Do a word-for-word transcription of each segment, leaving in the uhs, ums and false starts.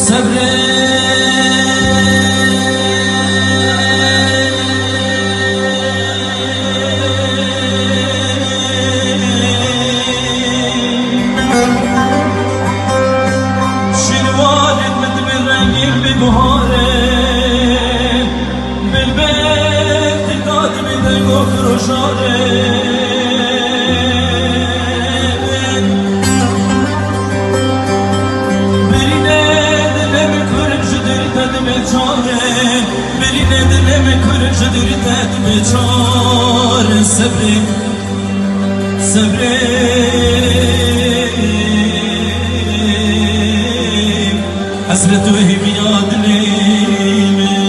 Sebrê. Şîrvanên min dibin rengîn bi buharê. Bilbil tîka dibî deng û firoşanê. Birîne dilê min kurim ji dûrî te dibê çar. Birîne dilê min kurim ji dûrî te dibê çar. Sebrê, sebrê. Hesret û hêviya dilê min.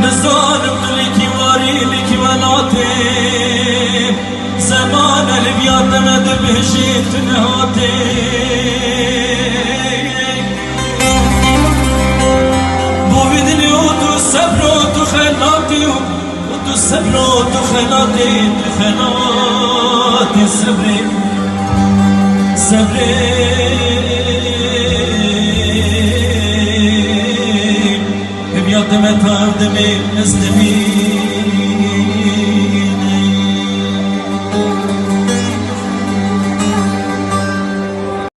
Nizanim tu lîkî warî, lîkî welatê. Zeman elbiya te me dibêjî tu nehatê. Bo vî dilê û tu sebr û tu xelatî û, û tu sebr û tu xelatî, tu xelatî sebrê, sebrê. Hêviya te me tav dimê, ez dimî